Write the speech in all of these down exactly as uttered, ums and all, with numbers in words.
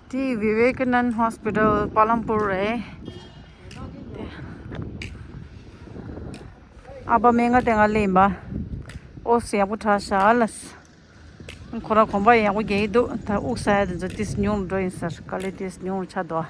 དེ་Vivekanand Hospital Palanpur རེད། ཨ་ཕ་སྨན་ཁང་དེ་ང་ལ་ཡིན་པ། ཨོ་སི་ཡག་པོ་དྲག་ཤག་ལ། ཁོ་རང་གོམ་པ་ཡག་པོ་རྒྱག་གི་འདུག་ད་དབུགས་ས་ཡ་དེ་ཚོ་ཏིས་ཉུང་རུ་འགྲོ་ཡིན་ཟེར། དཀའ་ལས་ཏིས་ཉུང་རུ་ཆགས་འདུག་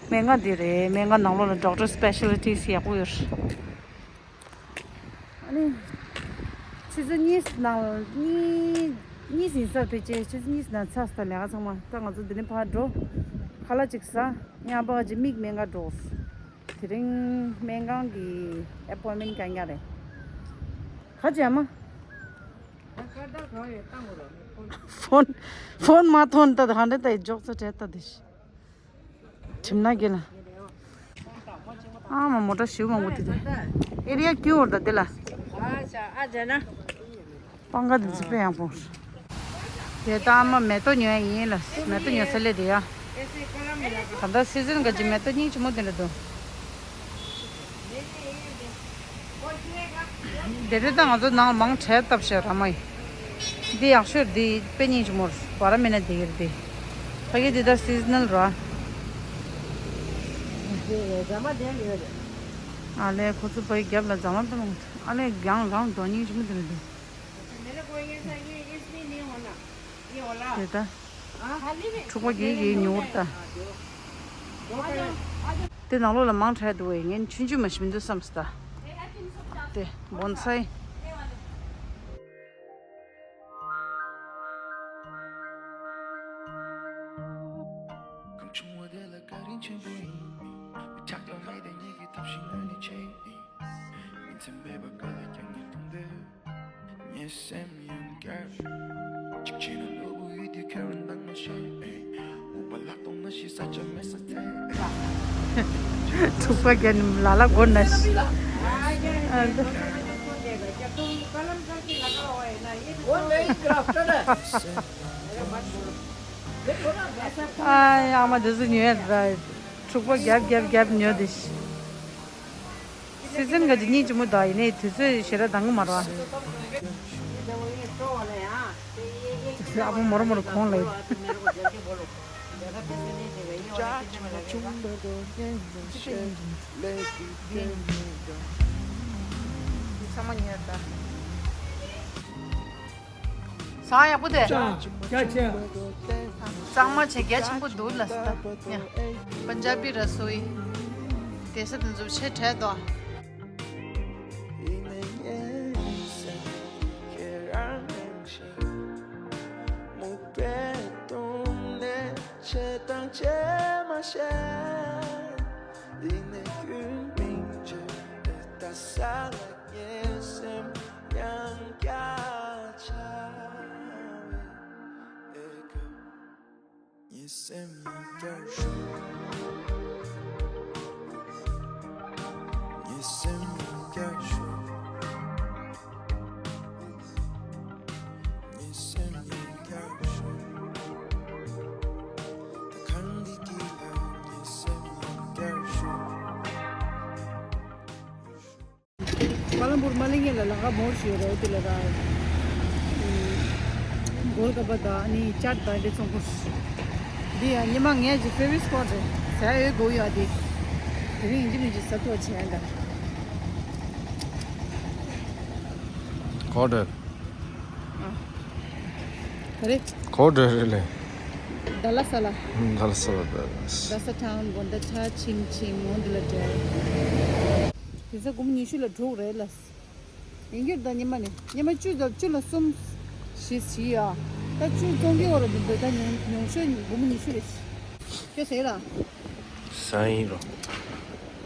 སྨན་ཁང་འདི་རེད། སྨན་ཁང་ནང་ལོགས་ལ་doctor specialties ཡག་པོ་ཡོད་རེད། ཨ་ནི། ཆུ་ཚོད་གཉིས་ནང་ལ་གཉིས་གཉིས་ཟིན་སར་ཕེབས་རྗེས་ཆུ་ཚོད་གཉིས་ནང་ཚར་སོང་། ལས་ཀ་ཚང་མ། ད་ང་ཚོ་འདི་ནས་ཕར་འགྲོ། ཁ་ལག་ཅིག་ཟ། ཡང་པ་ཅིག་མིག་སྨན་ཁང་འགྲོ། དེ་རིང་སྨན་ཁང་གི་appointment་རྐྱང་རྐྱང་རེད། ག་ཅི་ཨ་མ། ཕོན་ཕོན་མ་ཐོན་ད་ཧ་འདྲེ་ད་ཡི་འཇོག་ཚོ་བྲལ་ད་དེ་ཤི། ཁྲིམས་ན་གི་ལ། ཨ་མ་མོ་ཊ་ཞིག་མང་པོ་དེ་དེ། ཨེ་རི་ཡ་ཀིའུ་ཨོར་ད་དེ་ལ། སྤང་ཁ་དེ་ཚོ་དཔེ་ཡག་པོ། དེ་ད་ཨ་མ་མེ་ཏོག་ཉོ་ཡ་ཡིན་ལ། མེ་ཏོག་ཉོ་ས་སླེབས་དེ་ཡ། ད་ལྟ་སི་ཛན་ག་ཅི་མེ་ཏོག་སྙིང་རྗེ་མོ་དེ་འདྲ་འདུག་དེ་རིང་ད་ང་ཚོ་ནང་མང་དྲགས་བཏབ་ཤག་ར་མ་ཡིན། འདི་ཡག་ཤོས་འདི་དཔེ་སྙིང་རྗེ་མོ་རེད། བ་ར་མི་ན་འདི་གིར་འདི། ཕ་གི་འདི་ད་seasonal་ར། ཨ་ལས་ཁོ་ཚོ་ཕ་གི་རྒྱབ་ལ་རྫ་མ་ཕེ་མང་། ཨ་ལས་གང་གང་འགྲོ་སྙིང་རྗེ་མོ་འདི་ནི་འདུག་དེ་ད། འཁྲུག་པ་རྒྱག་གི་ཉུང་ད། དེ་ནང་ལོགས་ལ་མང་དྲགས་འདུག་བས། ངས་ཆུང་ཆུང་མ་ཞིམ་འདུག་བསམ་སོང་ད། དེ་བོན་སའི། ངའི་སེམས་ཡང་བསྐྱར་ཅིག་བྱས་ན་ནོར་བུ་ཡུལ་དུ་ཁྱེར་འདང་མ་བྱས། འུག་པ་ལ་གཏོང་མ་ཤེས་ས་ཆ་མེད་ས་ཐལ། འཁྲུག་པ་རྒྱག་ནི་ལ་ལ་མགོ་ན་ཤི། ཨ་ཡ་མ་དེ་ཚོ་ཉོས་ཡ་འདྲ། འཁྲུག་པ་རྒྱབ་རྒྱབ་རྒྱབ་ཉོས་དེ་ཤི། སི་ཛན་ག་ཅིག་སྙིང་རྗེ་མོ་ད་ཡིན་ནའི་དུས་ཚོད་ཞེ་དྲག་འདང་གི་མ་རེད་བ། ཨ་ཕོ་མོར་མོར་གོང་ལ་ཡོད། ཚང་མ་ཉོས་ད། ཟ་ཡག་པོ་དེ། ཅང་རྒྱ་ཆེ། གཙང་མ་ཆེ་རྒྱ་ཆེན་པོ་འདུག་ལ་ས་ད། ཡ། པན་ཇ་བི་ར་སོ་ཡི། དེ་ས་དེ་ཚོ་ཆེ་དྲགས་དོ། ཡིན་ནའི་ཁྱོད་མིང་ཅིག་དེ་ལྟ་ས་ལ། ངའི་སེམས་ཡང་བསྐྱར་ཆགས་པའི་ཨེ་ཁ། ངའི་སེམས་ཡང་བསྐྱར་ཞུ། ངའི་སེམས་ཡང་བསྐྱར་ཞུ། ངའི་སེམས་ཡང་བསྐྱར་ཞུ། ད་གང་གི་དཀྱིལ་ལ་ངའི་སེམས་ཡང་བསྐྱར་ཞུ། པ་ལམ་པུར་མ་ལི་ངེ་ལ་ལང་ཀ་མོར་ཞིག་རེད། དེ་ལ་ར། གོལ་ཀ་པ་དང་ནི་ཅཱཊ་དང་དེ་ཚོང་ཁུར། འདི་ཡང་ཉི་མ་ངས་ཀྱི་favorite spot་རེད། ཟ་ཡོད་དགོས་ཡོད་དེ། དེ་རིང་ཡིན་གྱི་མིན་གྱི་ཟ་ཐུབ་བྱས་འདྲ། གོ་འདྲ། ཨ། ག་རེ། གོ་འདྲ་རེད་ལེ། ད་ལ་ས་ལ། ད་ལ་ས་ལ་ད་ལ། ད་ས་ཊའུན་དགོན་ད་ཆ་ཆིང་ཆིང་མོ་འདི་ལ་འདྲ། དེ་ས་སྒོར་མོ་ཉི་ཤུ་ལ་དྲུག་རེད་ལ། ཡིན་གྱི་རེད་ད། ཉི་མ་ནས་ཉི་མ་བཅུ་དང་བཅུ་ལ་གསུམ་བཞི་བཞི་ཡ། ད་བཅུ་བཙོང་གི་འོ་ར་འདི་འདོད་ད་ཉུང་ཉུང་ཤོས་སྒོར་མོ་ཉི་ཤུ་རེད། ཁྱོད་ཟེར་ལ། ཟ་ཡིན་རོ།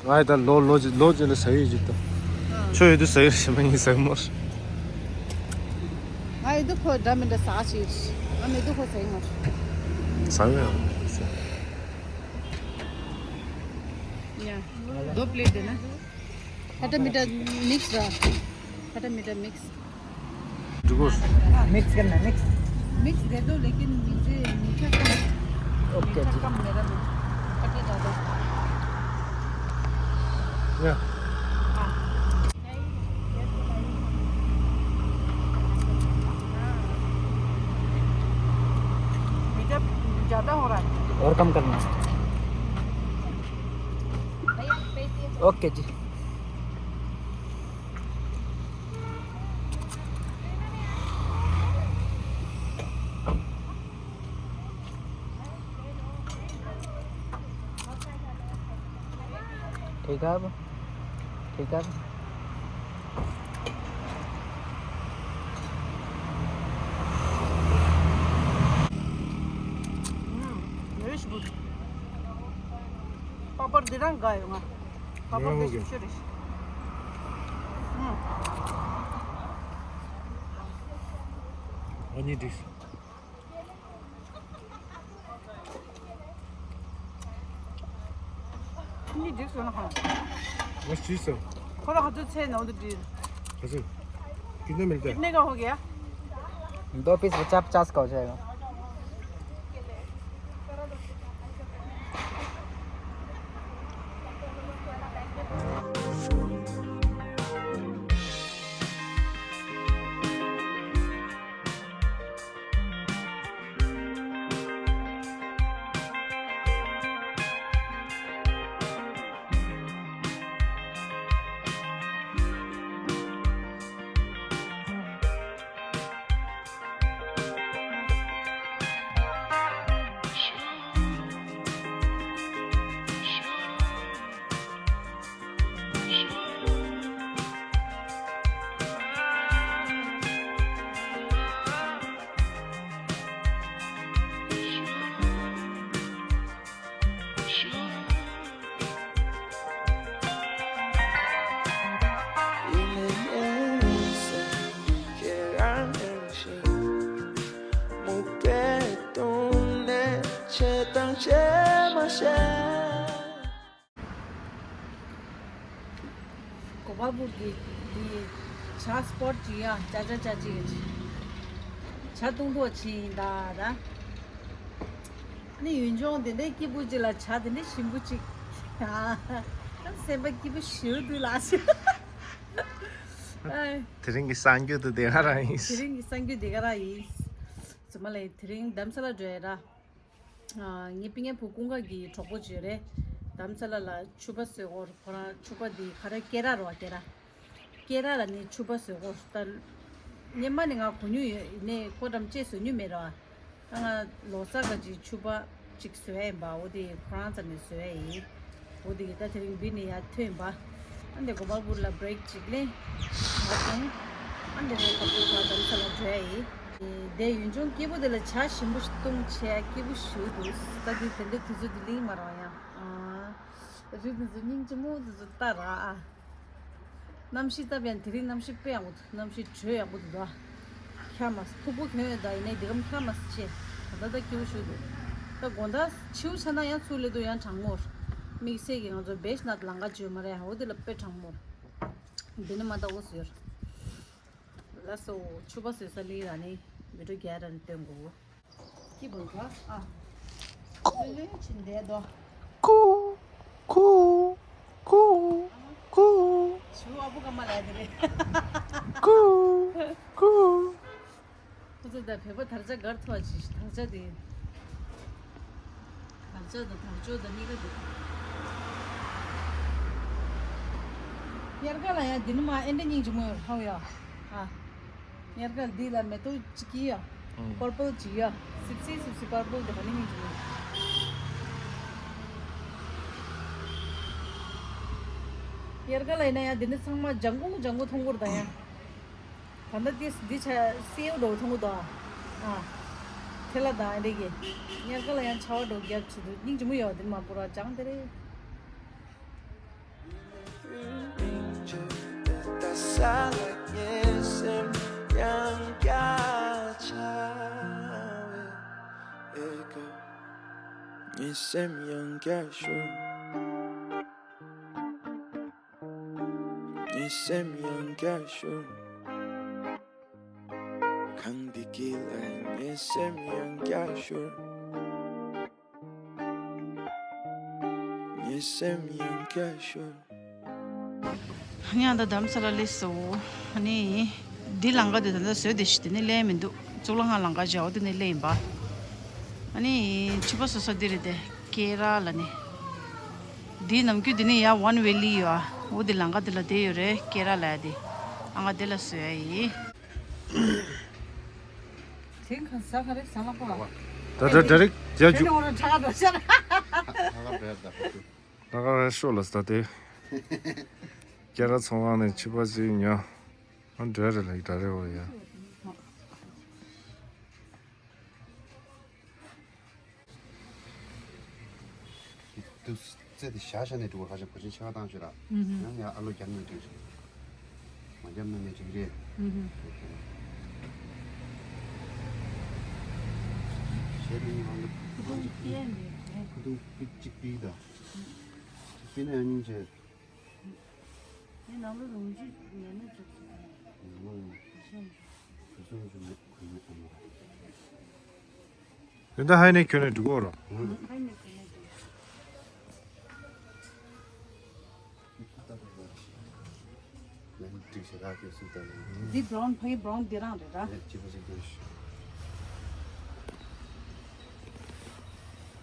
ང་ཡི་ད་ལོ་ལོ་ཅི་ལོ་ཅི་ལ་ཟ་ཡི་ཅི་ད། ཨ། ཁྱོད་ཡོད་དུས་ཟ་ཡི་རེད། མ་ཡིན་ཟ་གི་མ་རེད། ང་ཡོད་དུས་ཁོ་འདྲ་མི་འདྲ་ཟ་ཅི། ང་མེད་དུས་ཁོ་ཟ་གི་མ་རེད། ཟ་གི་ཡོད། ཡ། རྡོ་པླེ་ཊི་དེ་ན། ཁ་ཏ་མི་ཏ་མིག་སི་ར། ཁ་ཏ་མི་ཏ་མིག་སི། འགྲིག་གོ། मिक्स करना है, mix. Mix दे दो, लेकिन मुझे मीठा कम। ओके जी। मीठा कम मेरा में। खट्टा ज़्यादा। या। हाँ। मीठा ज़्यादा हो रहा है। और कम करना। ओके जी। ठीक है, अब ठीक है। पापड़ दे रहा गाय होगा। पापड़ दे। अनि डिस। ཁྱེད་གཉིས་འགྲིག་སོང་ན་ཧ། ངས་བྲིས་སོང་། ཁོ་རང་ཧ་ཚོད་ཚད་ནང་དུ་བྲིས། ཧ་ཚོད། कितने मिलते हैं? कितने का हो गया? दो पीस पचास, पचास का हो जाएगा। གོ་པལ་པུར་གྱི་འདི་ཇ་སྤོཊ་ཅིག་ཡ། ཇ་ཇ་ཇ་ཅིག་ཇ་བཏུང་ཐོག་ཕྱིན་ཡིན་ད་ད། ཨ་ནི་ཡུལ་ལྗོངས་དེ་འདྲའི་སྐྱིད་པོ་ཅིག་ལ་ཇ་དེ་འདྲའི་ཞིམ་པོ་ཅིག་ཨ། སེམས་པ་སྐྱིད་པོ་ཞེ་པོ་འདུག་ལགས། ཨ། དེ་རིང་གི་གསར་འགྱུར་དེ་དེ་ག་རང་ཡིན། དེ་རིང་གི་གསར་འགྱུར་དེ་ག་རང་ཡིན། ཚང་མ་ལ་དེ་རིང་རྡ་རམ་ས་ལ་འགྲོ་ཡ་ར། ཨ། ངའི་སྤུན་ཀྱག་བུ་ཀུན་དགའ་གི་གྲོགས་པོ་ཅིག་ཡོད་རེད། རྡ་རམ་ས་ལ་ལ་ཕྱུ་པ་བཟོས་ཡོད། ཁོ་རང་ཕྱུ་པ་འདི་ག་རེ་སྐེ་རགས་རེད་པ། སྐེ་རགས། སྐེ་རགས་ལ་ནི་ཕྱུ་པ་བཟོས་ཡོད། ད་སྔོན་མ་ནས་ང་གོ་མྱོང་ཡོད། ཡིན་ནའི་ཁོ་རང་ཅིག་བཟོ་མྱོང་མེད་ར། ད་ང་ལོ་གསར་ག་ཅིག་ཕྱུ་པ་ཅིག་བཟོ་ཡ་ཡིན་པ། འོ་དེ་ཁོ་རང་རྩ་ནས་བཟོ་ཡ་ཡིན། འོ་དེ་ད་དེ་རིང་འབུ་ནས་ཡར་ཐོན་པ། ཨ་འདི་གོ་པལ་པུར་ལ་བྷི་རེག་ཅིག་ལེན། ཨ་ནི་ཨ་འདི་ནས་ཁ་པར་ཁ་རྡ་རམ་ས་ལ་འགྲོ་ཡ་ཡིན། དེ་ཡུལ་ལྗོངས་སྐྱིད་པོ་དེ་ལ་ཇ་ཞིམ་པོ་ཞིག་བཏུང་བྱས་སྐྱིད་པོ་ཞེ་པོ་འདུག་ད་དེ་དེ་འདྲའི་དུས་ཚོད་དེ་ལིང་མ་རང་ཡ། ཨ། རི་དེ་ཚོ་སྙིང་རྗེ་མོ་དེ་ཚོ་ལྟ་ར་ཨ། གནམ་གཤིས་སྟབས་ཡག་དེ་རིང་གནམ་གཤིས་དཔེ་ཡག་པོ་འདུག་གནམ་གཤིས་དྲོད་ཡག་པོ་འདུག་ད། ཁྱབ་མ་སོང་། མཐུག་པོ་གྱོན་ཡོད། ད་ཡིན་ནའི་འདི་གམ་ཁྱབ་མ་སོང་ཅེས། ད་ལྟ་ད་སྐྱིད་པོ་ཞེ་པོ་འདུག་ད་དགོང་དག་ཕྱི་པོ་ཆགས་ན་ཡང་ཚུར་སླེབས་དུས་ཡང་གྲང་མོ། དམིགས་བསལ་གྱི་ང་ཚོ་བེད་ཤ་ནད་ལང་ཀ་བརྗོད་མ་རེད། འོ་དེ་ལ་དཔེ་གྲང་མོ། འདི་ནི་མ་ད་འོ་ཟེར། ལགས་སོ། ཕྱུ་པ་བཟོས་ས་ལི་ར་ནི་བི་ཌིའོ་རྒྱག་ར་ནི་སྟོན་དགོས། སྐྱིད་པོ་ག་ཨ། ལེ་ལེ་ཕྱིན་བསྡད་དོ། ཀུ། ཀུ། ཀུ། ཀུ། ཞུ་ཨ་བུ་ག་མ་ལ་དེ་རེད། ཀུ། ཀུ། ཁོ་ཚོ་ད་བོད་པ་དར་ཆ་གར་ཐོག་ཅིག་དར་ཆ་དེ། དར་ཆ་དང་དར་ལྕོག་དང་གཉིས་ཀ་དེ། དབྱར་ཁ་ལ་ཡང་འདི་ནི་མ་ཨེ་འདྲ་སྙིང་རྗེ་མོ་ཡོད་ཧ་ཡ། ཨ། དབྱར་ཁ་འདི་ལ་མེ་ཏོག་ཅིག་གི་ཡ། ཨང་། པར་པལ་ཅིག་ཡ། སིབ་སིབ་སིབ་སིབ་པར་པལ་དེ་ག་ནི་སྙིང་རྗེ་མོ་ཡོད། དབྱར་ཁ་ལ་ཡིན་ན་ཡང་འདི་ནི་ཚང་མ་ལྗང་ཁུ་ལྗང་ཁུ་མཐོང་གི་རེད་ད་ཡ། ད་ལྟ་འདི་འདི་ཆ་སེའུ་འདྲ་བོ་མཐོང་གི་འདུག་ཨ། ཨ། ཐལ་བ་དང་ཨེ་འདྲ་གི། དབྱར་ཁ་ལ་ཡང་ཆར་པ་འདྲ་བོ་རྒྱག་བྱེད་དུས་སྙིང་རྗེ་མོ་ཡོད། འདི་ནི་མ་བོར་བ་ལྗང་དེ་རེད། ངའི་སེམས་ཡང་བསྐྱར་ཤོར། ངའི་སེམས་ཡང་བསྐྱར་ཤོར། གངས་འདི་དཀྱིལ་ལ་ངའི་སེམས་ཡང་བསྐྱར་ཤོར། ངའི་སེམས་ཡང་བསྐྱར་ཤོར། ཨ་ནི་ཨ་ད་རྡ་རམ་ས་ལ་སླེབས་སོང་། ཨ་ནི་འདི་ལམ་ཁ་དེ་ད་ལྟ་བཟོས་བསྡད་ཤག་དེ་ནས་སླེབས་མི་འདུག་གཙུག་ལག་ཁང་ལམ་ཁ་བྱའོ་དེ་ནས་སླེབས་ཡིན་པ། ཨ་ནི་ཕྱུ་པ་བཟོ་ས་འདི་རེད་དེ། ཀེ་ར་ལ་ནི། འདིའི་ནམ་རྒྱུན་འདི་ནི་ཡ་ཝན་ཝེ་ལི་ཡོད་ཨ། འོ་འདི་ལམ་ཁ་འདི་ལ་བསྡད་ཡོད་རེད། ཀེ་ར་ལ་ཡ་འདི། ཨ་ང་འདི་ལ་བཟོ་ཡ་ཡིན། དེང་ག་ཟ་ག་རེ་ཟ་ལ་པོ། ད་ད་ད་རེད་ཡ་རྒྱུ། ད་ག་རེ་ཤོག་ལ་ཟ་དེ། ཀེ་ར་ཚོང་ཁང་ནས་ཕྱུ་པ་ཅིག་ཉོ། ཨ་འདྲ་རེད་ལ་ཡི་ད་རེད་འོ་ཡ། དུ་རྩེ་དེ་བཞག་བཞག་ནས་འགྲོ་བར་ཁ་ཤས་གོ་ཆེན་ཆེ་བ་བཏང་ཤོད་ར། ཡང་ཡང་ཨ་ལོ་རྒྱབ་ནས་འགྲོ་ཤོད། མ་རྒྱབ་ན་ནས་འགྲིག་རེད། གཞས་ནི་ང་ལ་ཁུ་ཐུང་པིག་ཅིག་པིག་ད། པིན་ཡང་སྙིང་རྗེ། ངས་ནང་ལོ་ལོངས་སྤྱོད་ཉན་ན་ཆོག་ཟེར། ནང་ལོ་ཡང་བུ་སོང་ཆུ་མེད་ཁུལ་མེད་ཨ་མ། དེ་འདྲ་ཧའི་ནས་ཁྱོད་ནས་འགྲིག་གོ་རོ། ཧའི་ནས་ཁྱོད་ནས་འགྲིག་འདི་བྷ་རའུན་ཕ་གི་བྷ་རའུན་འདི་རང་རེད་ར། ཅི་པ་ཅིག་འདུག་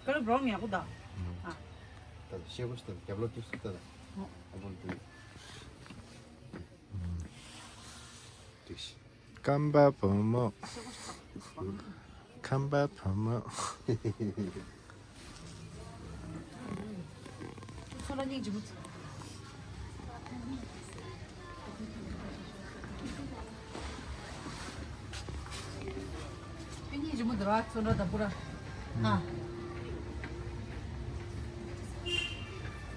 ཀ་ལ་བྷ་རའུན་ཡག་པོ་ད། ཨ། ད་ཤེས་པོ་ཞིག་ད་རྒྱབ་ལོ་ཏུ་སུ་ད་ད། ཨ་བོ་འདི། འགྲིག་ཤི། ཁམས་པ་བུ་མོ། ཁམས་པ་བུ་མོ། ཚོ་ལ་སྙིང་རྗེ་མོ། སྙིང་རྗེ་མོ་འདི་ར་ཚོ་འདྲ་དང་པོ་ར། ཨ།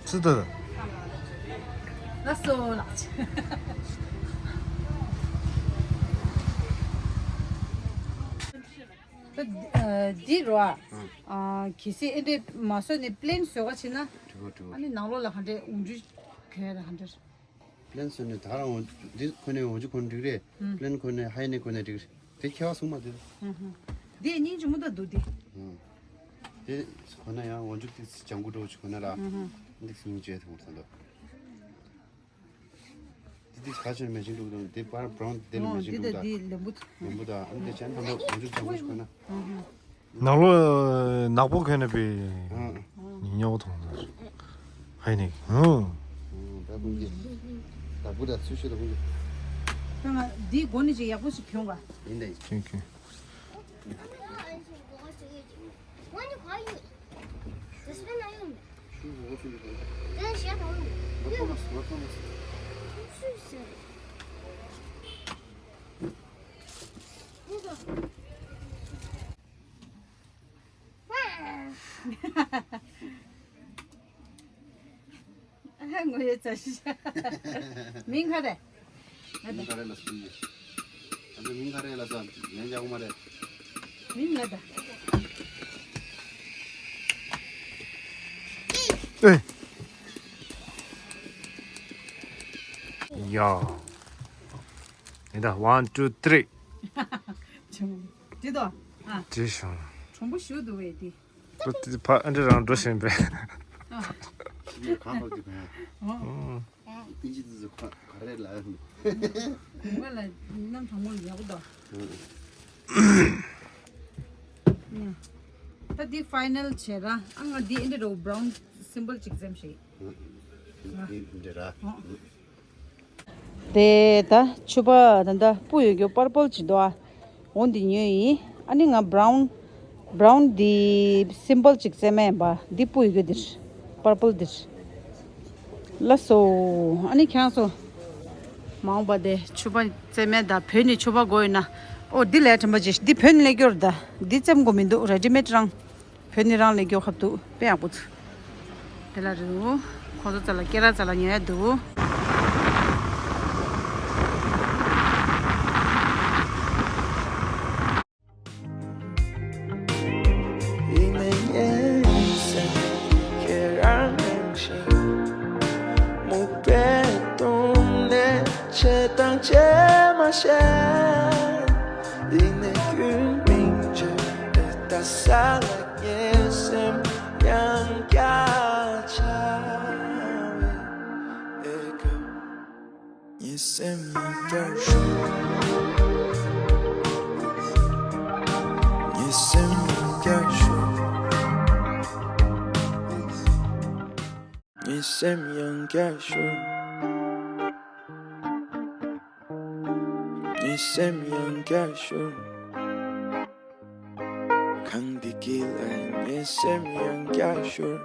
ཙི་ཏ། ལགས་སོ་ལགས། ད་འདི་རོ་ཨ། གལ་སྲིད་ཨེ་འདྲས་མ་བཟོས་ནས་པི་ལེན་བཟོས་པ་བྱས་ན། གྲུ་གུ་གྲུ་གུ། ཨ་ནི་ནང་ལོགས་ལ་ག་འདྲས་འོང་འཇུ་གས་ར་ག་འདྲས། པི་ལེན་བཟོས་ནས་ད་རང་འོང་འདི་ཁོ་ནས་འོང་འཇུ་ཁོ་ན་འགྲིག་རེད། པི་ལེན་ཁོ་ནས་ཧའི་ནས་ཁོ་ནས་འགྲིག་རེད། དེ་ཁྱད་པར་སོང་མ་དེ། འདི་སྙིང་རྗེ་མོ་ད་འདུག་དེ། དེ་ཁོ་ན་ཡང་འོང་འཇུག་དེ་ལྗང་གུ་འགྲོ་ཆུ་ཁོ་ན་ལ། འདི་སྙིང་རྗེ་ཐུང་ས་འདུག་དེ་དེ་ག་ཆུ་ནས་མེ་ཆིང་འགྲོ་གི་འདུག་དེ་པར་བྷ་རའུན་དེ་ལ་མེ་ཆིང་འགྲོ་གི་འདུག་དེ་ལེམ་བུ། ལེམ་བུ་དང་ཨ་ནི་དེ་ཆན་ཕ་འགྲོ་འོང་འཇུག་ལྗང་གུ་ཆུ་ཁོ་ན། ནང་ལོ་ནག་པོ་གོན་ནས་པའི་ཉི་ཉོག་མཐོང་ནས་ཧའི་ནས་ཧུང་། ད་ཁུང་གི་ད་བུ་ད་ཚུལ་ཤོད་ད་ཁུང་གི་ད་ང་འདིའི་སྒོ་ནས་ཅིག་ཡག་པོ་ཞིག་གྱོན་ག་ཡིན་ད་ཡིན། གྱོན་གྱོན། ངོ་ཡོད་ཚ་ཤི། མིང་ག་རེ། མིང་ག་རེ་ལ་སུ་ཡིན། ཨ་ནི་མིང་ག་རེ་ལ་ས་ཡན་ཅག་མ་རེད། མིང་ལ་ད། ཨེ། ཡ། ཡིན་ད། One, two, three། ཅུང་། དེ་དོ། ཨ། དེ་བྱུང་། གྲུང་པོ་ཞུ་འདུག་བས་དེ། ཁོ་དེ་ཕ་ཨ་འདྲ་རང་འགྲོ་བཞིན་པས། ཨ། ཁ་ཧོ་དེ་ག་ཨོ། ཨིན་ཇི་དེ་ཚོ་ཁ་ག་རེ་ལ། ཁོང་ལ་ནམ་གྲོང་མོ་ཡག་པོ་འདུག་ད་འདི་ཕའི་ནལ་བྱས་ར། ཨ་ང་འདི་ཨེ་འདྲ་རོ་བྷ་རའུན་སིམ་པལ་ཅིག་འཛེམ་ཞིག་འདི་འདི་ར། དེ་ད་ཕྱུ་པ་ད་ད་སྤུ་ཡོད་རྒྱུ་པར་པལ་ཅིག་འདུག་ཨ། འོ་འདི་ཉོས་ཡིན། ཨ་ནི་ང་བྷ་རའུན་བྷ་རའུན་འདི་སིམ་པལ་ཅིག་བཙལ་མ་ཡིན་པ། འདི་སྤུ་ཡོད་རྒྱུ་འདིར་པར་པལ་འདིར། ལགས་སོ། ཨ་ནི་ཁྱེད་རང་ཚོ་མ་འོངས་པ་དེ་ཕྱུ་པ་བཙལ་མ་ད་བོད་ནས་ཕྱུ་པ་དགོས་ཡོད་ན། ཨོ་འདི་ལས་དྲན་པ་ཅིག་འདི་བོད་ནས་སླེབས་རྒྱུ་རེད་ད། འདི་བཙེམ་དགོས་མི་འདུག་རེ་ཌི་མེད་རང་། བོད་ནས་རང་ལས་མགྱོགས་ཁབ་ཏུ་དཔེ་ཡག་པོ་ཚུ། དེ་ལ་རུ། ཁོང་ཚོ་རྩ་ལ་སྐེ་རགས་རྩ་ལ་ཉོ་ཡ་འདུག་ཡིན་ནའི་ངའི་སེམས་ཁྱེད་རང་རིང་ཞིང་། མུག་པའི་དུང་ནས་ཆེ་དང་ཆེ་མ་བཤད། ཡིན་ནའི་རྒྱུན་མིན་གྱི་ཨེ་ད་ས་ལ། ངའི་སེམས་ཡང་བསྐྱར་འཆར་བའི་ཨེ་ཀ་ངའི་སེམས་ཡང་བསྐྱར་ཤོར། ངའི་སེམས་ཡང་བསྐྱར་ཤོར། ངའི་སེམས་ཡང་བརྒྱ་ཤོར། ངའི་སེམས་ཡང་བརྒྱ་ཤོར། གངས་འདི་དཀྱིལ་ལ་ངའི་སེམས་ཡང་བརྒྱ་ཤོར།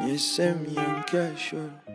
ངའི་སེམས་ཡང་བརྒྱ་ཤོར།